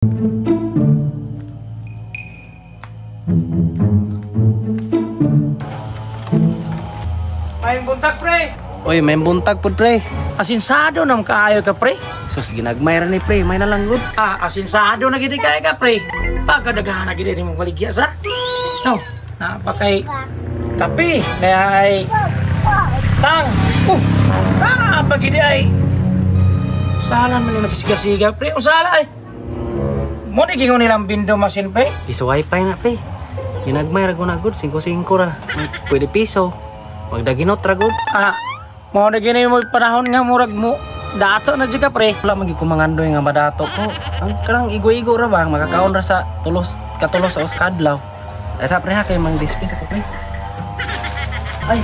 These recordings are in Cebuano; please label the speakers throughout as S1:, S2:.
S1: May buntag, pre.
S2: Oy, may buntag pud, pre.
S1: Asinsado na kaayo ka, pre.
S2: Sus, ginagmay ra ni, pre, may nalang gud.
S1: Ah, asinsado na gid kay ka, pre. Pagkadaghan na gid imong baligya sa. No, napakay kape na ay tang. Oh, ah, pagidi ay. Sala man yung nagsisiga-siga, pre. Usala ay. Mo ni gingon nilang bindo masin, pre.
S2: Piso wifi na, pre. Ginagmay ra ko na gud, 5-5 ra. Pwede piso. Magdaginot ra gud.
S1: Ah, mo na gini mo panahon nga murag mo dato na jud ka, pre.
S2: Wala man gyud ko mangandoy nga madato ko. Ang karang igo-igo ra ba, makakaon ra sa tulos katulos sa kadlaw. Ay sa pre ha, kay mang dispense ako, pre. Ay.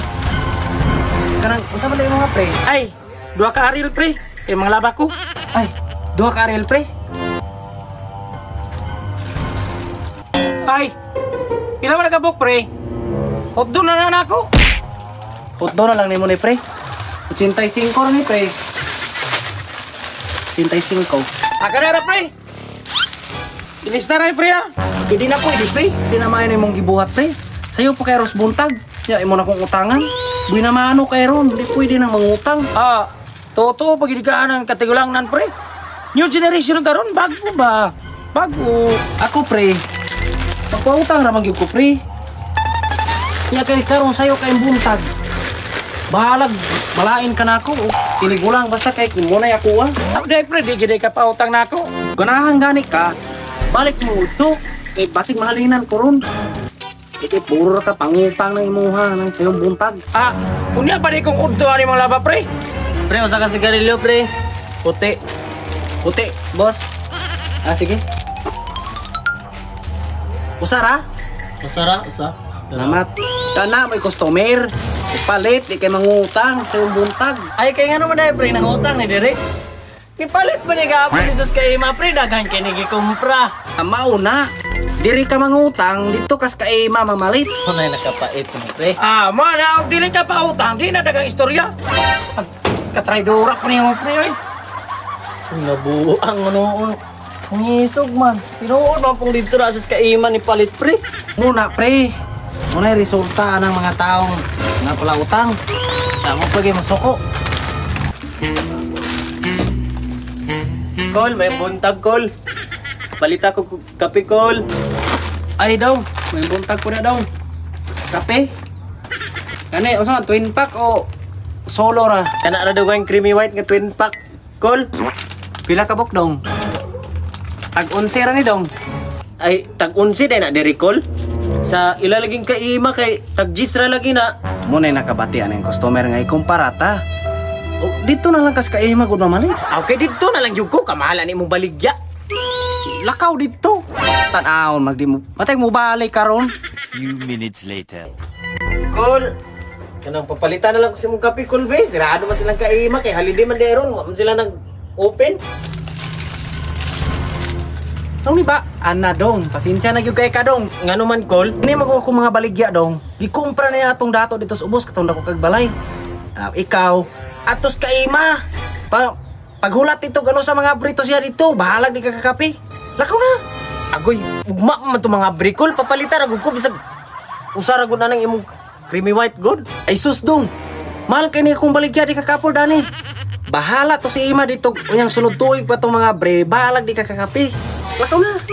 S2: Kanang unsa man mga pre?
S1: Ay, duha ka aril, pre. Kay mga laba ko.
S2: Ay, duha ka aril, pre.
S1: Ay, pila man nagabok, pre? Hotdo na na nako.
S2: Hotdo na lang nimo ni, pre. 85 ra ni, pre. 85.
S1: Aka na ra, pre. Ilis na ra, pre, ah.
S2: Hindi na pwede, pre. Di na maayo na imong gibuhat, pre. Sayo pa kay Ros buntag. Ya, imo na kong utangan. Buhi na maano kay ron. Di pwede nang mangutang.
S1: Ah, totoo pag ang katigulangnan, pre. New generation karon, bago ba? Bago.
S2: Ako, pre. Pagpautang ra man gyud ko, pre. Ya kay karon sayo kay buntag. Bahalag, malain ka na ako. Tinigulang basta kay kung mo na ako ah.
S1: Ako pre, di gid ka pautang nako.
S2: Ganahan gani ka. Balik mo udto. Kay basig mahalinan ko ron. Iti puro ka pangutang ng imuha ng sayong buntag.
S1: Ah, unya pa di kong udto ani mga laba, pre.
S3: Pre, usa ka sigarilyo, pre. Puti.
S2: Puti, boss. Ah, sige. Usara?
S3: Usara, usa.
S2: Salamat. Kana may customer. Ipalit, di kay mangutang sa iyong buntag.
S3: Ay, kay nga naman pre, nangutang ni dire. Ipalit man ni gapon ni Diyos kay ima, pre, daghan kay ni gikumpra.
S2: Mao na. Diri ka mangutang, dito kas kay ima mamalit.
S3: Ano nakapait mo, pre?
S1: Ah, mo na og dili ka pautang, di na dagang istorya. Pag katraidora ko nimo, pre, oy.
S3: Nabuang ano. Ngisog man. Tinuod man pong dito ra sa kaima ni palit, pre.
S2: Muna, pre. Muna yung resulta ng mga taong nga pala utang. Tama pa kayo masuko.
S3: Kol, may buntag, Kol. Palita ko kape, Kol.
S2: Ay daw, may buntag ko na daw. Kape? Kani, usa man, twin pack o solo ra?
S3: Kana ra daw yung creamy white nga twin pack, Kol.
S2: Pila ka bok dong? Tag 11 ra ni dong.
S3: Ay, tag 11 day na diri, Kol. Sa ilalaging kaima kay tag 10 ra lagi na.
S2: Muna nakabati ang customer nga ikumpara ta. O, dito na lang kas kaima gud mamalit.
S3: Okay, dito na lang gyud ko kamahalan imong baligya.
S2: Lakaw dito. Tan-awon magdi mo. Matay mo balik karon.
S4: Few minutes later.
S3: Kol, kanang papalitan na lang ko sa imong kape, Kol, be. Sirado man silang kaima kay holiday man deron, wa man sila nag-open.
S2: Dong ni ba? Ana dong, pasensya na gyud kay ka dong.
S3: Ngano man, Kol?
S2: Ini mo ko mga baligya dong. Gikumpra niya atong dato dito sa ubos katong dako kag balay. Ikaw atos kaima. Pa paghulat dito gano sa mga brito siya dito, bahalag di ka kakape. Lakaw na.
S3: Agoy, ugma man to mga brikol, papalitan ra gud ko bisag usa ra gud na nang imong creamy white good.
S2: Ay sus dong. Mahal kay ni akong baligya di ka kapor dani. Bahala to si ima dito unyang sunod tuig pa tong mga bre, bahalag di ka kakape. Lakaw na.